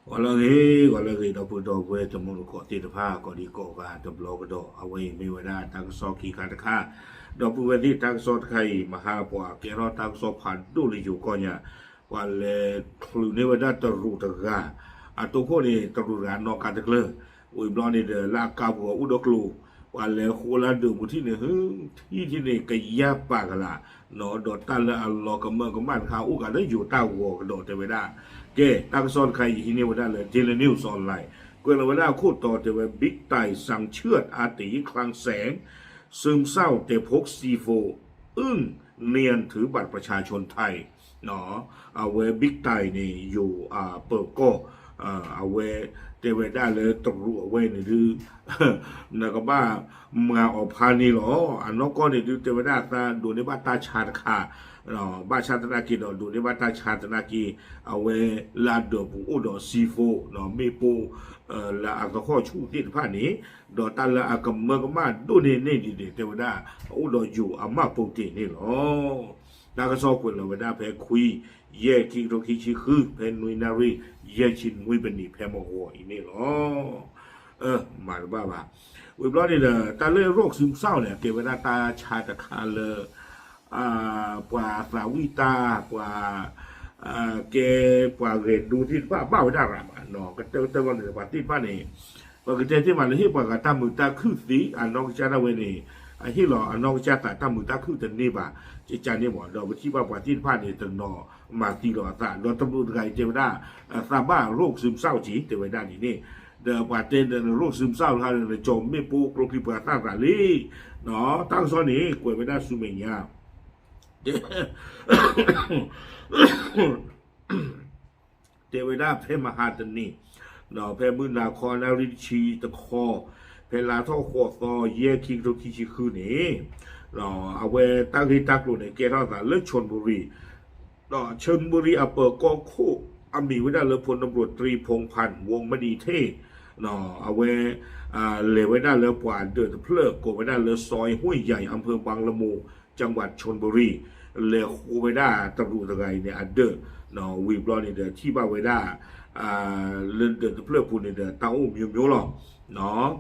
ဂီၤလၢအဂ့ၤ ဂီၤလၢအဂ့ၤ ဒီပုၢ်ဒီဝဲၢ်တံၤသကိးသ့ၣ်တဖၣ် ကိးဒံကိးဂၤတဘျီကဒီး အဝဲအံၤမ့ၢ်ဝဲဒၣ်တၢ်ကစီၣ်ခံခါတခါ, ဒီပုၢ်ဝဲၢ်သ့ၣ်တၢ်ကစီၣ်တခါအံၤ မဟါပှၤကဲထီၣ်တၢ်ကစီၣ်ဖးဒိၣ်လၢယိၤကီၢ်ညါ, ပှၤလဲၤချုးန့ၢ်ဝဲဒၣ်တရူးတဂၤ, အတိခိၣ်န့ၣ် တရူးတဂၤနီၣ်ကါတကျၢၢ်, ဝံၤဘျီန့ၣ်ဒီး လၢအကါပူၤအအိၣ်ဒီးကျိ ပှၤလဲၤဃိလၢဒၢးပူၤထံၣ်န့ၣ် ဟု ထံၣ်ထံၣ်န့ၣ် ကယၢ်ပာ်ကလာ်, ဒီးတၢ်လၢအလီၤကမၢကမၣ်တခါ အိၣ်ကးလၢယိၤတၢ်ဂီၤကဒီးတဲဝဲဒၣ်, ကဲ တၢ်ကစီၣ်တခါအံၤဟံးန့ၢ်ဝဲဒၣ်လၢ Daily News Online, ကွဲးလီၤဝဲဒၣ်အခိၣ်တီတဲဝဲ บิ๊กไต่สั่งเชือดอาตี๋คลังแสง ซึมเศร้าแต่พกซีโฟ อึ้งเนียนถือบัตรประชาชนไทย အဝဲ บิ๊กไต่ န့ၣ် ယိၤအပၢၤကီၢ်, အဝဲတဲဝဲဒၣ်လၢတရူးအဝဲန့ၣ်ဒုး နကဘၣ်မၤအီၤဖးန့ၣ်လီၤ. အနီၢ်ကီၢ်န့ၣ်ဒုး တဲဝဲဒၣ်သးဒိးန့ၢ်ဘၣ်တၢ်ဆါတခါ, ဘၣ်ဆၣ်သနာ်က့ဒီး ဒိးန့ၢ်ဘၣ်တၢ်ဆါသနာ်က့ အဝဲလၢအဒၢးပူၤအိၣ်ဒီး ซีโฟ မ့ၣ်ပိၢ် လၢအသဟီၣ်ဆူၣ်သ့ၣ်တဖၣ်န့ၣ်, ဒီးတၢ်လၢအကမၢကမၣ်ဒိၣ်န့ၢ်န့ၣ်ဒ်န့ၣ် တဲဝဲဒၣ် အအိၣ်ဒီးယိၤအမှတ်ပုံတင်န့ၣ်လီၤ. တၢ်ကစီၣ်ကွဲးလီၤဝဲဒၣ်ဖဲခွံ ယဲၢ် ခံကထိခံဆံဃု ဖဲနွံနၣ်ရံၣ် ယဲၢ်ဆံနွံပနံး ဖဲမုၢ်ဂီၤအံၤန့ၣ်လီၤ. မၤတဘၣ်ဘၣ်. ဝံၤဘျီန့ၣ်ဒီး တၢ်လၢ โรคซึมเศร้า န့ၣ် ကဲဝဲဒၣ်တၢ်ဆါတခါလၢ ပှၤသးဝံၣ်တၢ် ပှၤ ကဲပှၤဂဲၤဒိသ့ၣ်တဖၣ် ဘၣ်ဝဲဒၣ်ရၤမး, ကတၢၢ်ကတၢၢ်ဘျီန့ၣ် ပှၤသ့ၣ်တဖၣ်န့ၣ် ပကတဲသ့မးလၢဟ့ၣ်ပှၤဂၤတၢ်မုာ်တၢ်ခုၣ်သ့ အနီၢ်ကစၢ်ဒၣ်ဝဲန့ၣ် အဟ့ၣ်လီၤအနီၢ်ကစၢ်သးတၢ်မုာ်တၢ်ခုၣ်တန့ၢ်ဘၣ် ကကန့ၣ်မး, ဒီးပထံၣ်ဘၣ်ပှၤသ့ၣ်တဖၣ်န့ၣ် တနီၤမၤသံလီၤအသး ဒီးတရူးတဂၤအံၤတဲဝဲဒၣ် သးဘၣ် โรคซึมเศร้า က့ၤ တဲဝဲဒၣ်ဒ်န့ၣ်, ဒီးပှၤတဲဒီး โรคซึมเศร้า တခါန့ၣ် ကၠီၤမ့ၣ်ပိၢ်ကျိချံမျိာ်သၣ်ရၤလံ, တၢ်ကစီၣ်န့ၣ် ကွဲးဝဲဒၣ်ဆူမဲာ်ညါ တဲဝဲဒၣ် ဖဲမဟါတနံၤ ဖဲမုၢ်နၤခီနၣ်ရံၣ်တဆံတခီ ဖဲလါထီၣ်ဃိးသီ ယဲၢ် ခံကထိခံဆံဃုန့ၣ် အဝဲတၢ်ဂ့ၢ်တၢ်ကျိၤန့ၣ် ကဲထီၣ်သးလၢ ชลบุรี ဒီး ชลบุรี အပၢၤကီၢ်ခိၣ် အမံၤဝဲဒၣ်လၢ พลตำรวจตรี พงษ์พันธ์ วงศ์มณีเทพ အဝဲ လဲၤဝဲဒၣ်လၢပှၤဒၢးတဖျၢၣ် ကိးဝဲဒၣ်လၢ ซอยห้วยใหญ่ อำเภอบางละมุง จังหวัดชลบุรี လဲၤဃိဝဲဒၣ်တရူးတဂၤအံၤန့ၣ် အဒၢး ဝံၤဘျီန့ၣ်ဒီး ထံၣ်ဘၣ်ဝဲဒၣ် လၢဒၢးတဖျၢၣ်ပူၤန့ၣ်ဒီး တၢ်အိၣ်မျိုးမျိုးလီၤ.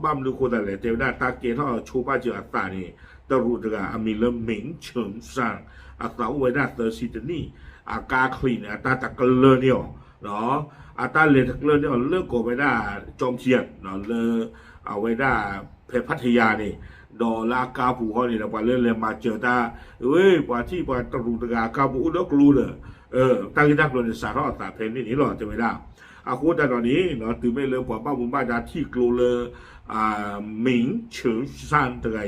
ဘၣ်မနုၤဃိသတးလဲၣ် တဲဝဲဒၣ်တၢ်ကဲထီၣ်ဆိဘၣ်စၢၤအသးန့ၣ် တရူးတဂၤအမံၤလၢ မင်းချမ်းစန်း အသးအိၣ်ဝဲဒၣ်သၢဆံတနံၣ် အကါချံးန့ၣ် အတၢ်တကျၢန့ၢ်အီၤ အတၢ်လဲၤတကျၢန့ၢ်အီၤလၢကိးဝဲဒၣ် ကၠီဖၠၣ် လၢ အဝဲဒၣ် ဖဲဖးထယၤန့ၣ် ဒီးလၢအကါပူၤဃီန့ၣ်ဒီး ပှၤလၢလဲၤမၤစၢၤတၢ် ဝဲ ပှၤထံၣ်ပှၤတရူးတဂၤအကါပူၤအိၣ်ဒီးကျိဒီး တၢ်ဂ့ၢ်တၢ်ကျိၤန့ၣ် စးထီၣ်အသးဖဲန့ၣ်န့ၣ်လီၤ တဲဝဲဒၣ်. အဃိသတးဒီးန့ၣ် တုၤမ့ၢ်လၢပှၤဘၣ်မူဘၣ်ဒါထံၣ်ကျိလၢ မင်းချမ်းစန်း တဂၤ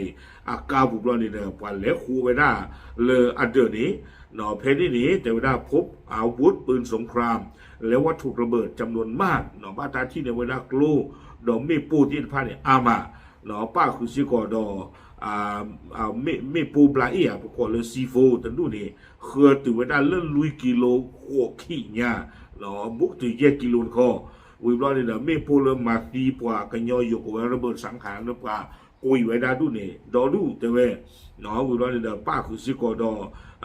အံၤ အကါပူၤဘျီန့ၣ်ဒီး ပှၤလဲၤဃိဝဲဒၣ်လၢအဒၢးန့ၣ် ဖဲန့ၣ်န့ၣ် တဲဝဲဒၣ် พบอาวุธปืนสงคราม และวัตถุระเบิดจำนวนมาก ဘၣ်တၢ်ထံၣ်န့ၢ်ဝဲဒၣ်ကျိ ဒီးမ့ၣ်ပိၢ်သ့ၣ်တဖၣ်န့ၣ် အါမး ပၣ်ဃုာ်စ့ၢ်ကီးဒီး မ့ၣ်ပိၢ်ဘျါအ့ၣ်ဧါ ပကိးလၢ ซีโฟ တဒူၣ်န့ၣ် ဃၢၤတုၤဝဲဒၣ်လၢလွံၢ်ကံလိဃိးခံညါ ဘူးတုၤယဲၢ်ကံလိတခီ ဝံၤဘျီန့ၣ်ဒီး မ့ၣ်ပိၢ်လၢမၤသံပှၤကညီယိၤကိးဝဲ ระเบิดสังหาร လၢပှၤကွံာ်ဝဲဒၣ်ဒူၣ်န့ၣ် ဒီဒူၣ်တဲဝဲ ဝံၤဘျီန့ၣ်ဒီး ပၣ်ဃုာ်စ့ၢ်ကီးဒီး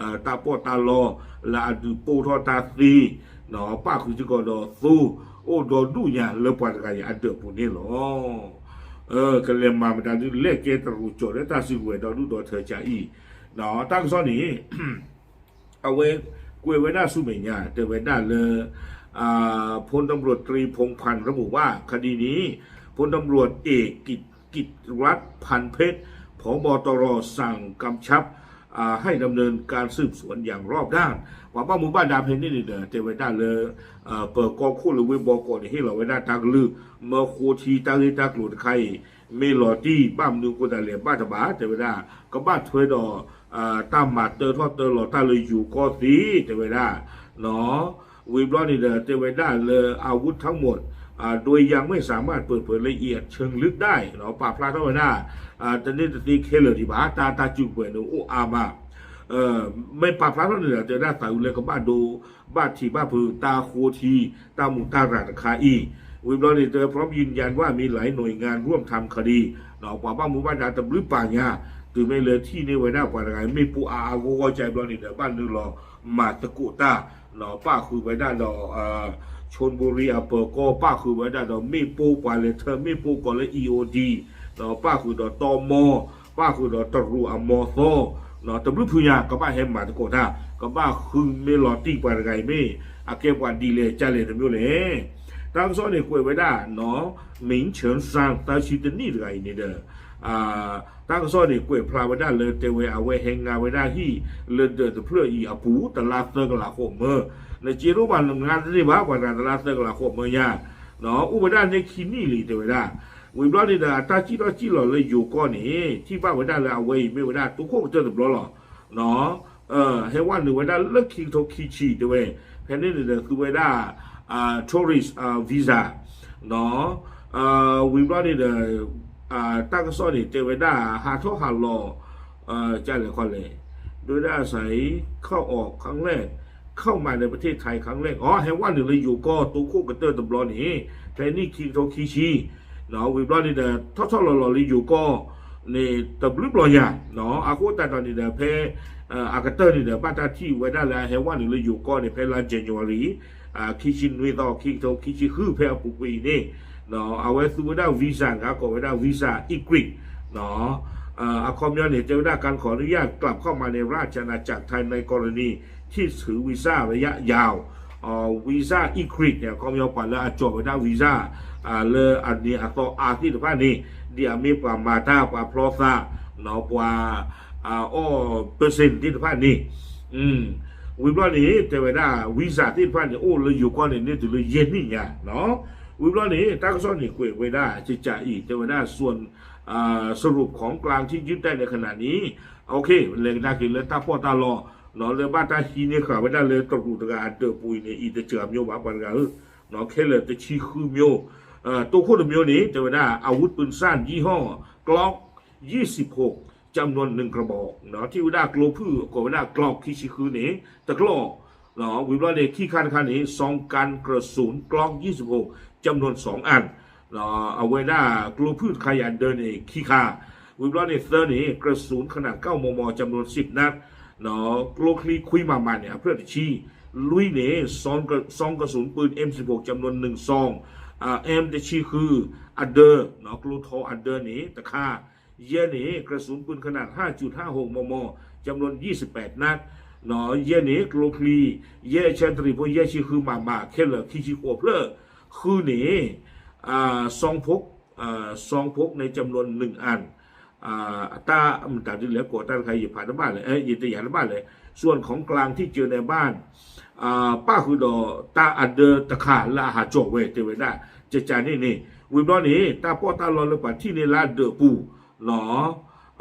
တၢ်ပီးတၢ်လီ လၢအဒုးပိၢ်ထီၣ်တၢ်သ့ ပၣ်ဃုာ်စ့ၢ်ကီးဒီးသိ အိၣ်ဒီဒူၣ်ညါလၢပှၤတဂၤအံၤအဒၢးပူၤန့ၣ်လီၤ. ကလဲၤမၤမတၤဒုး လဲၤကဲတရူးကၠီၤလၢတၢ်စုကဝဲၤဒီဒူၣ်ဒီထၢကၢအံၤ တၢ်ကစီၣ်န့ၣ် အဝဲကွဲးဝဲဒၣ်ဆူမဲာ်ညါ တဲဝဲဒၣ်လၢ พลตำรวจตรี พงษ์พันธ์ ระบุว่าคดีนี้ พลตำรวจเอกกิตติรัตน์ พันเพชร ผบตร สั่งกำชับ ให้ดำเนินการสืบสวนอย่างรอบด้าน ပှၤဘၣ်မူဘၣ်ဒါဖဲန့ၣ်န့ၣ်ဒီး တဲဝဲဒၣ်လၢ ပၢၤကီၢ်ခိၣ်လၢဝ့ၢ်ဘီကီးန့ၣ် ဟ့ၣ်လီၤဝဲဒၣ်တၢ်ကလုၢ် မၢဃိထံတၢ်ဂ့ၢ်တၢ်ကျိၤတခါအံၤ မ့ၢ်လီၤတံၢ် ဘၣ်မနုၤအဃိသတးလဲၣ် ဘၣ်တဘၣ် တဲဝဲဒၣ် ကဘၣ်ထွဲဒီး တၢ်မၤတၢထီၣ်တၢလီၤတၢ်လၢယိၤကီၢ်သ့ တဲဝဲဒၣ် ဝံၤဘျီန့ၣ်ဒီး တဲဝဲဒၣ်လၢ อาวุธทั้งหมด โดยยังไม่สามารถเปิดเผยรายละเอียดเชิงลึกได้ ပာ်ဖျါထီၣ်ဝဲဒၣ် တန့ၢ်တသ့ခဲလၢာ်ဒံးဘၣ် တၢ်တၢ်စုကဝဲၤန့ၣ်အိၣ်အါမး မ့ၢ်ပာ်ဖျါထီၣ်န့ၣ်ဒီး တဲဝဲဒၣ်သးအုးလၢကဘၣ်ဒိ ဘၣ်ထံးဘၣ်ဖုးတၢ်ဃိထံ တၢ်မူးတၢ်ရၤတခါအံၤ ဝံၤဘျီန့ၣ် တဲဝဲ พร้อมยืนยันว่ามีหลายหน่วยงานร่วมทำคดี ပှၤဘၣ်မူဘၣ်ဒါတဘျုးပာ်ညါ တုၤမ့ၢ်လၢထံၣ်န့ၢ်ဝဲဒၣ်ပှၤတဂၤ မ့ၣ်ပိၢ်အါအါဂီၢ်ဂီၢ်ကဘျီန့ၣ်ဒီး ဘၣ်နုာ်လီၤမၤသကိးတၢ်, ပၣ်ဃုာ်ဝဲဒၣ်ဒီး Chonburi အပၢၤကီၢ် ပၣ်ဃုာ်ဝဲဒၣ်ဒီးမ့ၣ်ပိၢ်ပှၤလဲၤထၢမ့ၣ်ပိၢ်ကိးလၢ E O D, ပၣ်ဃုာ်ဒီးတီမီ, ပၣ်ဃုာ်ဒီးတရူးအမီသီ, တဘျုးဖုညါ ကဘၣ်ဟဲမၤသကိးတၢ်, ကဘၣ်ဃုမ့ၢ်လီၤတံၢ်ပှၤတဂၤအံၤမ့ၢ် အကဲပှၤဒ်လဲၣ်ကလဲၣ်တမံၤလဲၣ်. တၢ်ကစီၣ်န့ၣ်ကွဲးဝဲဒၣ် မ့ၣ်ဆၢၣ်စၣ် သၢဆံတနံၣ်တဂၤအံၤန့ၣ်ဒီး တၢ်ကစီၣ်န့ၣ် ကွဲးဖျါဝဲဒၣ်လၢတဲဝဲ အဝဲဟဲငါဝဲဒၣ်ဟံၣ်လၢဒၢးတဖျၢၣ်အံၤအပူၤ တလါသၢကလးဃိးမၢ, နစ့ဒိၣ်ဘၣ်နငါတန့ၢ်ဘၣ် ပှၤတဂၤတလါသၢကလးဃိးမၢညါ, အိၣ်ဝဲဒၣ်န့ၢ်ခံနံၣ်လံ တဲဝဲဒၣ်. ဝံၤဘျီန့ၣ်ဒီး အတၢ်စံၣ်ထီၣ်စံၣ်လီၤလၢယိၤကီၢ်န့ၣ် ထံၣ်ဘၣ်ဝဲဒၣ်လၢအဝဲအံၤမ့ၢ်ဝဲဒၣ် တိခိၣ်ကတၢၢ်တဘျီလီၤ. ဟဲဝဲနုာ်ဝဲဒၣ်လၢခံကထိခံဆံ တဲဝဲ, ဖဲန့ၣ်န့ၣ်ဒီး သူဝဲဒၣ် tourist visa ဝံၤဘျီန့ၣ်ဒီး တၢ်ကစီၣ်န့ၣ် တဲဝဲဒၣ် ဟးထီၣ်ဟးလီၤ ကလဲၤခီလဲၣ်, ဒိဝဲဒၣ်စဲ เข้าออกครั้งแรก เข้ามาในประเทศไทยครั้งแรก အီ ဟဲဝဲနုာ်လၢယိၤကီၢ် တိခိၣ်ကတၢၢ်တဘျီန့ၣ် ဖဲနံၣ်ခံကထိခံဆံ ဝံၤဘျီန့ၣ်ဒီး ထီၣ်ထီၣ်လီၤလီၤလၢယိၤကီၢ်န့ၣ် တဘျုးဘျီညါ, အဃိသတးဒီးန့ၣ်ဒီး ဖဲအကတၢၢ်န့ၣ်ဒီး ဘၣ်တၢ်ထံၣ်ဝဲဒၣ်လၢအဟဲဝဲနုာ်လၢယိၤကီၢ်န့ၣ် ဖဲလါ January ခံဆံနွံသီ ခံကထိခံဆံဃု ဖဲအပူၤကွံာ်အံၤန့ၣ် အဝဲသူဝဲဒၣ် visa န့ၣ် ကိးဝဲဒၣ် visa Ecrit အခီပညီန့ၣ် တဲဝဲဒၣ် การขออนุญาตกลับเข้ามาในราชอาณาจักรไทยในกรณีที่ถือวีซ่าระยะยาว visa Ecrit န့ၣ် အခီပညီပှၤလၢအကၠီၤဝဲဒၣ် visa လၢအနံၤအသီအါသ့ၣ်တဖၣ်န့ၣ် ဒ်အမ့ၢ်ပှၤမၤတၢ် ပှၤဖျီသး ပှၤအီၣ် percent သ့ၣ်တဖၣ်န့ၣ် ဝံၤဘျီန့ၣ် တဲဝဲဒၣ် visa သ့ၣ်တဖၣ်န့ၣ် အိၣ်လၢယိၤကီၢ်န့ၣ် န့ၢ်တုၤလၢယဲၢ်နံၣ်ညါ, ဝံၤဘျီန့ၣ် တၢ်ကစီၣ်န့ၣ်ကွဲးဝဲဒၣ် ကကးအံၤ တဲဝဲဒၣ် ส่วน สรุปของกลางที่ยึดได้ในขณะนี้ လဲၤကဒါက့ၤလၢတၢ်ပီးတၢ်လီ လၢဘၣ်တၢ်ဟံးန့ၢ်ဃာ်ဝဲဒၣ်လၢတရူးတဂၤအဒၢးပူၤအံၤန့ၣ် အံၤတစှၤမျိၤဘၣ် ပှၤတဂၤဧၢ, ခဲလၢာ်တဆံဃုမျိၤ, တိခိၣ်တမျိၤန့ၣ် တဲဝဲဒၣ် อาวุธปืนสั้นยี่ห้อ Glock ยี่สิบหก จำนวนหนึ่งกระบอก ထံၣ်ဝဲဒၣ်ကျိဖုၣ် ကိးဝဲဒၣ် Glock ခံဆံဃုန့ၣ် တကျီၢ် ဝံၤဘျီန့ၣ် ခံခါတခါန့ၣ် ซองกันกระสุน Glock ยี่สิบหก จำนวนสองอัน အဝဲဒၣ်ကျိဖုၣ်တခါအံၤအဒၢန့ၣ် ခံခါ, ဝံၤဘျီန့ၣ် သၢန့ၣ် กระสุนขนาด เก้ามม จำนวน สิบนัด ကျိချံခွံမၤမၤန့ၣ် အဖျၢၣ်တဆံ, လွံၢ်န့ၣ် ซองกระสุนปืน เอ็มสิบหก จำนวน หนึ่งซอง แอม တဆံဃု အဒၢ, ကျိထီအဒၢန့ၣ် တခါ ယဲၢ်န့ၣ် กระสุนปืนขนาด ห้าจุดห้าหกมม จำนวน ยี่สิบแปดนัด ယဲၢ်န့ၣ် ကျိချံ ယဲၢ်ဆၢတရံးဖိ ယဲၢ်ဆံဃုမၤမၤ ခဲလၢာ်ခံဆံဃိးဖျၢၣ်, ဃုန့ၣ် ซองพก ซองพก ในจำนวน หนึ่งอัน တၢ်မတၤဒ်လဲၣ် ကိးတၢ်တခါ ယဖးတဘၣ်လဲၣ် ယတယာ်တဘၣ်လဲၣ်, ส่วนของกลางที่เจอในบ้าน ပၣ်ဃုာ်ဒီးတၢ်အဒၢတခါလၢအဟးကၠီၣ်ဝဲ တဲဝဲဒၣ် ကကးန့ၣ်န့ၣ် ဝံၤဘျီန့ၣ် တၢ်ပီးတၢ်လီလၢပှၤထံၣ်န့ၢ်လၢအဒၢးပူၤ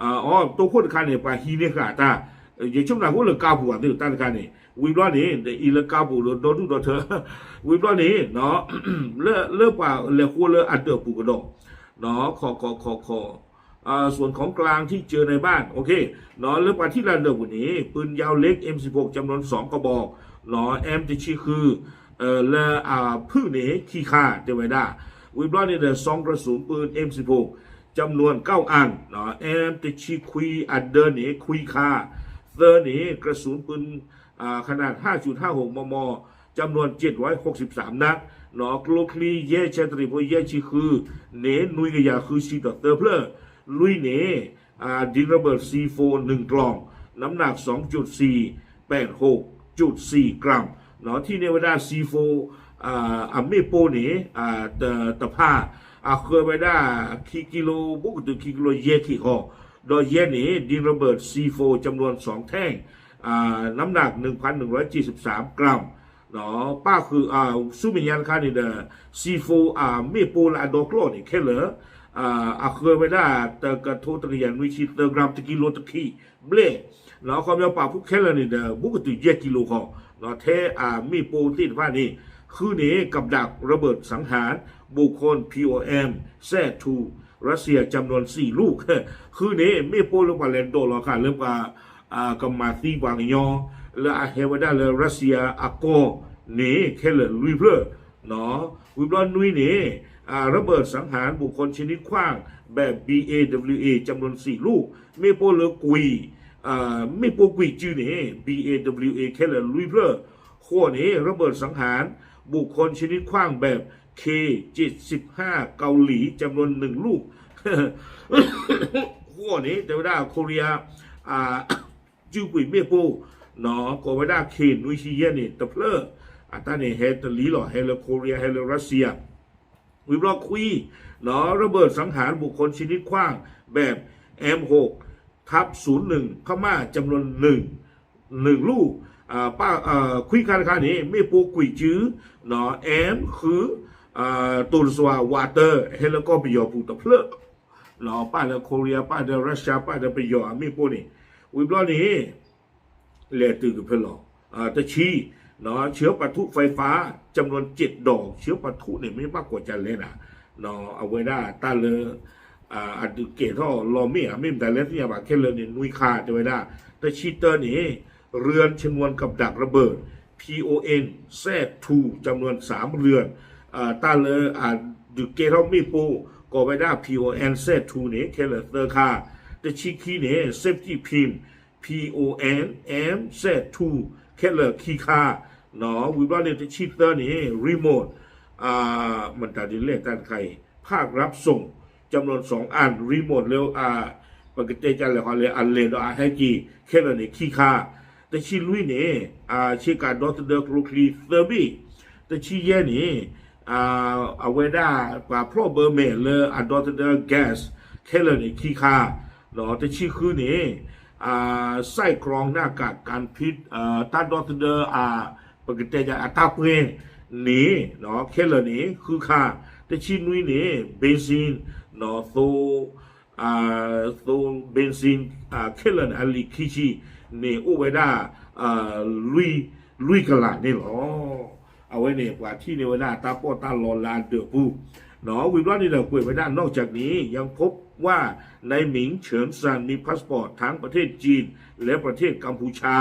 အီ တိခိၣ်တခါန့ၣ် ပှၤဟံးန့ၢ်ဃာ်တၢ်, ယဆိကမိၣ်နၢ်ဟူလၢကါပူၤအသ့ၣ်တၢ်တခါန့ၣ် ဝံၤဘျီန့ၣ် အံၤလၢကါပူၤဒီးဒီဒူၣ်ဒီထၢ ဝံၤဘျီန့ၣ် လၢပှၤလဲၤဃိလၢအဒၢးပူၤကဒီး ခီခီခီခီ ส่วนของกลางที่เจอในบ้าน โอเค လၢပှၤထံၣ်လၢအဒၢးပူၤန့ၣ် ปืนยาวเล็ก เอ็มสิบหก จำนวน สองกระบอก แอม တဆံဃု လၢအဖုၣ်န့ၣ် ခံခါ တဲဝဲဒၣ်, ဝံၤဘျီန့ၣ်ဒီး ซองกระสุนปืน เอ็มสิบหก จำนวน เก้าอัน แอม တဆံခွံ အဒၢန့ၣ် ခွံခါ, သၢန့ၣ် กระสุนปืน ขนาด ห้าจุดห้าหกมม จำนวน เจ็ดร้อยหกสิบสามนัด ကျိချံ ယဲၢ်ဆၢတရံးဖိ ယဲၢ်ဆံဃုန့ၣ် နွံကယၤဃုဆံဒီးသၢဖျၢၣ်, လွံၢ်န့ၣ် ดินระเบิด ซีโฟร์ หนึ่งกล่อง น้ำหนัก สองจุดสี่แปดหกจุดสี่กรัม ထံၣ်န့ၢ်ဝဲဒၣ် ซีโฟร์ အမ့ၣ်ပိၢ်န့ၣ် တဖၣ် အဃၢဝဲဒၣ် ခံကံလိ ဘူးကတုၤခံကံလိယဲၢ်ခံဃီ, ဒီးယဲၢ်န့ၣ် ดินระเบิด ซีโฟร์ จำนวน สองแท่ง น้ำหนัก หนึ่งพันหนึ่งร้อยเจ็ดสิบสามกรัม ပၣ်ဃုာ် ဆူမဲာ်ညါတခါန့ၣ်ဒီး ซีโฟร์ အမ့ၣ်ပိၢ်လၢအဒီကျီၢ်န့ၣ် ခဲလၢာ် အဃၢဝဲဒၣ် တကထိတကယၤနွံဆံသၢ gram တကံလိတခံဘျဲၣ် အခီပညီပာ်ဖှိၣ်ခဲလၢာ်န့ၣ်ဒီး ဘူးကတုၤယဲၢ်ကံလိဃီ ထဲအမ့ၣ်ပိၢ်သ့ၣ်တဖၣ်န့ၣ် ဃုန့ၣ် กับดักระเบิดสังหารบุคคล พีโอเอ็ม แซดทู รัสเซีย จำนวนสี่ลูก ဃုန့ၣ် မ့ၣ်ပိၢ်လၢပှၤလဲၤဒိးလီၤဃာ်လၢပှၤ ကမၤသံပှၤကညီ လၢအဟဲဝဲဒၣ်လၢ Russia အကီၢ်န့ၣ် ခဲလၢာ်လွံၢ်ဖျၢၣ် ဝံၤဘျီနွံန့ၣ် อ่า ระเบิดสังหารบุคคลชนิดขว้างแบบ บีเอดับเบิลยูเอ จำนวนสี่ลูก မ့ၣ်ပိၢ်လၢကွံာ် อ่า မ့ၣ်ပိၢ်ကွံာ်စုန့ၣ် บีเอดับเบิลยูเอ ခဲလၢာ်လွံၢ်ဖျၢၣ် ဃိးန့ၣ် ระเบิดสังหารบุคคลชนิดขว้างแบบ เคเจ็ดสิบห้า เกาหลี จำนวนหนึ่งลูก ဃိးန့ၣ် တဲဝဲဒၣ် ခိရံယါ စုကွံာ်မ့ၣ်ပိၢ် ကိးဝဲဒၣ် K နွံဆံယဲၢ်န့ၣ် တဖျၢၣ် အတၢ်န့ၣ်ဟဲတလံလီၤ ဟဲလၢခိရံယါ ဟဲလၢရၢစံယါ ဝံၤဘျီခွံ ระเบิดสังหารบุคคลชนิดขว้างแบบ เอ็มหกทับศูนย์หนึ่ง พม่า จำนวนหนึ่ง หนึ่งลูก ခွံခါတခါန့ၣ် မ့ၣ်ပိၢ်ကွံာ်စု M ဃု တိၢ်တစွၤ water ဟဲလၢကီၢ်ပယီၤပူၤတဖျၢၣ် ပၣ်လၢခိရံယါ ပၣ်ဒီး Russia ပၣ်ဒီးပယီၤအမ့ၣ်ပိၢ်န့ၣ် ဝံၤဘျီန့ၣ် လဲၤတုၤကဖၢလီၤ တဆံ เชื้อปะทุไฟฟ้า จำนวนเจ็ดดอก เชื้อปะทุန့ၣ် မ့ၢ်ဘၣ်ကိးကလဲၣ်နၤ အဝဲဒၣ်တၢ်လၢ အဒုးကဲထီၣ်လီၤမ့ၣ် အမ့ၢ်မတၤလဲၣ်သ့ၣ်ညါဘၣ် ခဲလၢာ်န့ၣ် နွံခါ တဲဝဲဒၣ် တဆံတၢန့ၣ် เรือนชนวนกับดักระเบิด พีโอเอ็นแซดทู จำนวนสามเรือน တၢ်လၢအဒုးကဲထီၣ်မ့ၣ်ပိၢ် ကိးဝဲဒၣ် พีโอเอ็นแซดทู န့ၣ် ခဲလၢာ်သၢခါ တဆံခံန့ၣ် safety pin พีโอเอ็นแซดทู ခဲလၢာ်ခံခါ ဝံၤဘျီန့ၣ် တဆံသၢန့ၣ် remote မတၤဒ်လဲၣ်တၢ်တခါအံၤ ภาครับส่ง จำนวนสองอัน remote လၢ ပကတဲကလဲၤဟီလဲၤ အလဲၤဒီးအဟဲက့ၤ ခဲလၢာ်န့ၣ်ခံခါ တဆံလွံၢ်န့ၣ် ဆ့ကၤဒီသဒၢကျိချံသၢဘ့ၣ် တဆံယဲၢ်န့ၣ် အဝဲဒၣ်ပှၤဖျီၣ်ဘၢမဲာ်လၢအဒီသဒၢ gas ခဲလၢာ်န့ၣ်ခံခါ ဒီးတဆံဃုန့ၣ် ไส้กรองหน้ากากกันพิษ တၢ်ဒီသဒၢ ပကတဲအတၢ်ပှဲၤန့ၣ် ခဲလၢာ်န့ၣ်ဃုခါ တဆံနွံန့ၣ် ဘ့ၣ်စ့ၣ် သိ သိ ဘ့ၣ်စ့ၣ် ခဲလၢာ်န့ၣ် အလံာ်ခံဆံန့ၣ် အိၣ်ဝဲဒၣ် လွံၢ်ကလးန့ၣ်လီၤ. အဝဲန့ၣ် ပှၤထံၣ်န့ၢ်ဝဲဒၣ်တၢ်ပီးတၢ်လီလၢအဒၢးပူၤ ဝံၤဘျီန့ၣ်ဒီးကွဲးဝဲဒၣ် นอกจากนี้ยังพบว่า นายหมิงเฉินซานมีพาสปอร์ตทั้งประเทศจีนและประเทศกัมพูชา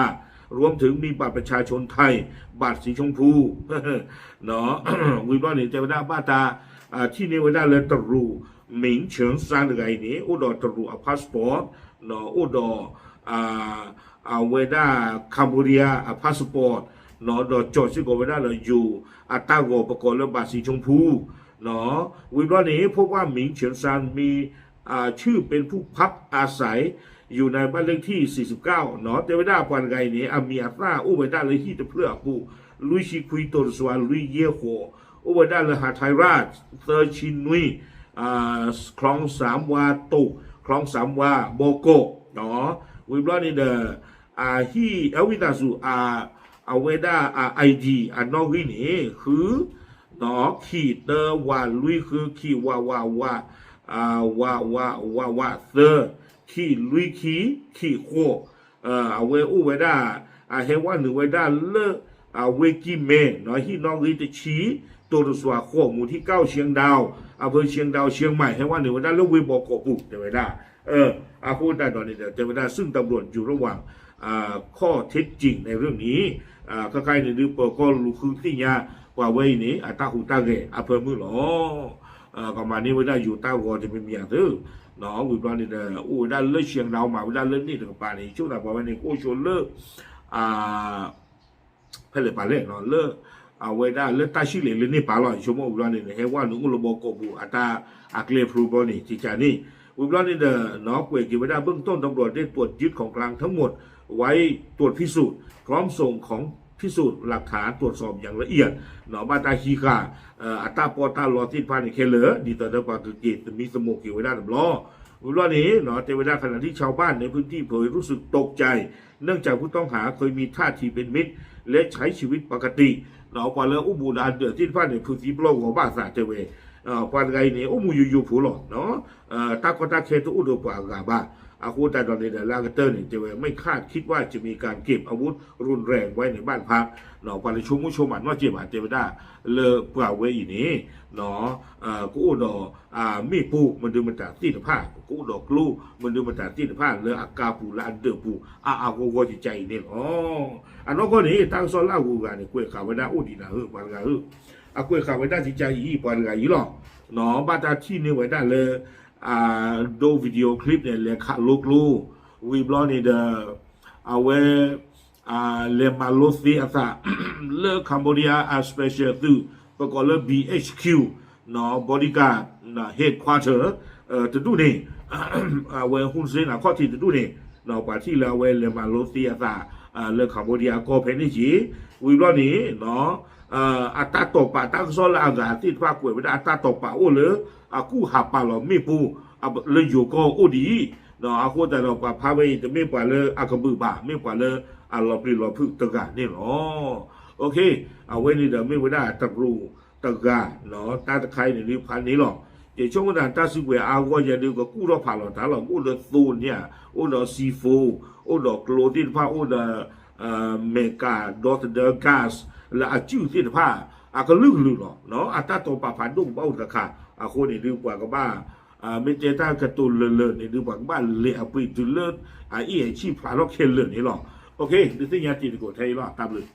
รวมถึงมีบัตรประชาชนไทย บัตรสีชมพู ဝံၤဘျီန့ၣ် တဲဝဲဒၣ်ဘၣ်တၢ် ထံၣ်န့ၢ်ဝဲဒၣ်လၢတရူး မ့ၣ်ဆၢၣ်စၣ်တဂၤအံၤန့ၣ် အိၣ်ဒီးတရူးအ passport အိၣ်ဒီး အဝဲဒၣ် Cambodia အ passport ဒီးကၠီၣ်စ့ၢ်ကီးဝဲဒၣ်လၢယိၤအတၢ်ဂီၤပကိးလၢ บัตรสีชมพู ဝံၤဘျီန့ၣ် พบว่า หมิงเฉินซาน มี ชื่อเป็นผู้พักอาศัยอยู่ในบ้านเลขที่สี่สิบเก้า တဲဝဲဒၣ်ပှၤတဂၤအံၤန့ၣ် အမံၤအသၣ်အိၣ်ဝဲဒၣ်လၢဟံၣ်တဖျၢၣ်အပူၤ လွံၢ်ဆံခွံ တိၢ်တစွၤ လွံၢ်ယဲၢ်ဃိး အိၣ်ဝဲဒၣ်လၢ Hathai Raj သၢဆံနွံ คลองสามวา တိၢ် คลองสามวา ဘီကီၢ် ဝံၤဘျီန့ၣ်ဒီး ဟံၣ်အဝံသးစူၤ အဝဲဒၣ် ID အနီၣ်ဂံၢ်န့ၣ် ဃု ဒီး ခံ တၢ ဝး လွံၢ် ဃု ခံ ဝး ဝး ဝး ဝး ဝး ဝး ဝး သၢ ခံ လွံၢ် ခံ ခံ ဃိး အဝဲအိၣ်ဝဲဒၣ် အဟဲဝဲနုာ်ဝဲဒၣ်လၢ အဝ့ၢ်ကံၢ်မဲ ဟံၣ်နီၣ်ဂံၢ်တဆံ တိၢ်တစွၤ ဃိး หมู่ที่เก้า เชียงดาว อำเภอเชียงดาว เชียงใหม่ ဟဲဝဲနုာ်ဝဲဒၣ်လၢဝ့ၢ်ဘီကီၢ်ပူၤ တဲဝဲဒ๋ အဃိသတးဒီးန့ၣ်ဒီး တဲဝဲဒၣ် ซึ่งตำรวจอยู่ระหว่าง ข้อเท็จจริงในเรื่องนี้ ခဲခါအံၤန့ၣ်ဒုး ပၢၤကီၢ်လူၤဃုသ့ၣ်ညါ ပှၤဝဲအံၤန့ၣ် အတၢ်ဟူးတၢ်ဂဲၤအဖၢမုၢ်လီၤ. ကမၤန့ၢ်ဝဲဒၣ်ယိၤတၢ်ဂီၤတမံၤမံၤအသိး ဝံၤဘျီန့ၣ်ဒီး အိၣ်ဝဲဒၣ်လၢ เชียงดาว မၤဝဲဒၣ်လၢန့ၣ်တကပၤန့ၣ် ဆိသးပှၤဝဲန့ၣ် ကအိၣ်ဆိလၢ ဖဲလဲၣ်ပာ်လဲၣ် လၢ အဝဲဒၣ်လၢတၢ်ဆံၣ်လဲၤလၢန့ၣ်ပာ်လီၤ ယဆိကမိၣ်ဝံၤဘျီန့ၣ် ဟဲဝဲနုာ်အိၣ်လၢဘီကီၢ်ပူၤ အတၢ်အကျဲဖျိဘျီန့ၣ် ကကန့ၣ် ဝံၤဘျီန့ၣ်ဒီး ကွဲးက့ၤဝဲဒၣ် เบื้องต้นตำรวจได้ตรวจยึดของกลางทั้งหมดไว้ตรวจพิสูจน์ พร้อมส่งของพิสูจน์หลักฐานตรวจสอบอย่างละเอียด ဘၣ်တၢ်ဟံးဃာ် အတၢ်ပီးတၢ်လီသ့ၣ်တဖၣ်န့ၣ်ခဲလၢာ် ဒ်သိးဒီးပှၤကက့ၤသမံသမိးက့ၤဝဲဒၣ်တဘျီ ဝံၤဘျီန့ၣ် တဲဝဲဒၣ် ขณะที่ชาวบ้านในพื้นที่เผยรู้สึกตกใจ เนื่องจากผู้ต้องหาเคยมีท่าทีเป็นมิตร และใช้ชีวิตปกติ ပှၤလၢအိၣ်ဘူးဒီးအဒၢးသ့ၣ်တဖၣ်န့ၣ် ဖုးသံပျီၢ်ဂီၤဘၣ်သးတဲဝဲ ပှၤတဂၤအံၤန့ၣ် အိၣ်မူယိယိဖိလီၤ တၢ်ကီတၢ်ခဲတအိၣ်ဒီးပှၤအဂၤဘၣ် အဃိသတးဒီးန့ၣ်ဒီး လၢအကတၢၢ်န့ၣ် တဲဝဲ ไม่คาดคิดว่าจะมีการเก็บอาวุธรุนแรงไว้ในบ้านพัก ပှၤလၢဆိကမိၣ်ဆိကမးနီၢ်ကဲးဘၣ် တဲဝဲဒၣ် လၢပှၤဝဲအံၤန့ၣ် ကအိၣ်ဒီး မ့ၣ်ပိၢ်မဒုမတၤသ့ၣ်တဖၣ် ကအိၣ်ဒီးကျိမဒုမတၤသ့ၣ်တဖၣ် လၢအကါပူၤလၢအဒၢးပူၤ အါအါဂီၢ်ဂီၢ်ကကါအံၤန့ၣ်လီၤ. အနီၢ်ကီၢ်န့ၣ် တၢ်ကစီၣ်လၢအဂုၤအဂၤန့ၣ် ကွဲးဃာ်ဝဲဒၣ်အိၣ်ဒံးနၤဧၢ ပှၤတဂၤဧၢ အကွဲးဃာ်ဝဲဒၣ်ကကါအံၤ ပှၤတဂၤအံၤလီၤ. ဘၣ်တၢ်ထံၣ်န့ၢ်ဝဲဒၣ်လၢ ဒိ video clip န့ၣ် လဲၤခးလိကျိ ဝံၤဘျီန့ၣ်ဒီး အဝဲ လဲၤမၤလိသ့အသး လၢ Cambodia special သုး ပကိးလၢ BHQ bodyguard headquarter တဒူၣ်န့ၣ် အဝဲ Hun Sen အခီၣ်ထံးတဒူၣ်န့ၣ် ပှၤထံၣ်လၢအဝဲလဲၤမၤလိသ့အသး လၢ Cambodia ကီၢ်ဖဲန့ၣ်က့ၤ ဝံၤဘျီန့ၣ် အတၢ်တိာ်ပာ်တၢ်ကစီၣ်လၢအဂၤသ့ၣ်တဖၣ်ကွဲးဝဲဒၣ်အတၢ်တိာ်ပာ်အိၣ်လၢ အကူၣ်ဟးပာ်လီၤမ့ၣ်ပိၢ် လၢယိၤကီၢ်အိၣ်ဒ်အံၤ အဃိသတးဒီးပှၤဖးဝဲအံၤ တမ့ၢ်ပှၤလၢအကဘုးဘၣ် မ့ၢ်ပှၤလၢအလီၤပျံၤလီၤဖုးတဂၤန့ၣ်လီၤ. အဝဲန့ၣ်ဒီးမ့ၢ်ဝဲဒၣ်တရူးတဂၤ တၢ်တခါအံၤန့ၣ်ဒုးဖးန့ၣ်လီၤ. ယဆိကမိၣ်သးတၢ်စုကဝဲၤအါဂီၢ်ယဲဒုးကကူၣ်ထီၣ်ဖးလီၤတၢ်လီၤ အိၣ်ဒီးသိန့ၣ် အိၣ်ဒီး C four အိၣ်ဒီးကျိသ့ၣ်တဖၣ် အိၣ်ဒီး မဲာ်ကးဒီသဒၢ gas လၢအစုၣ်သ့ၣ်တဖၣ် အကလုာ်ကလုာ်လီၤ. အတၢ်တိာ်ပာ်ဖးဒိၣ်ကဘၣ်အိၣ်တခါ အဃိန့ၣ်ဒုးပှၤကဘၣ် မ့ၢ်တဲတၢ်ကတိၤလၢာ်လၢာ်န့ၣ်ဒုး ပှၤကဘၣ်လဲၤအပှ့ၤတုၤလၢ အအ့ၣ်အဆံၣ်ဖျါထီၣ်ခဲလၢာ်န့ၣ်လီၤ. ဒုးသ့ၣ်ညါတံၤသကိးထဲအံၤလီၤ တၢ်ဘျုး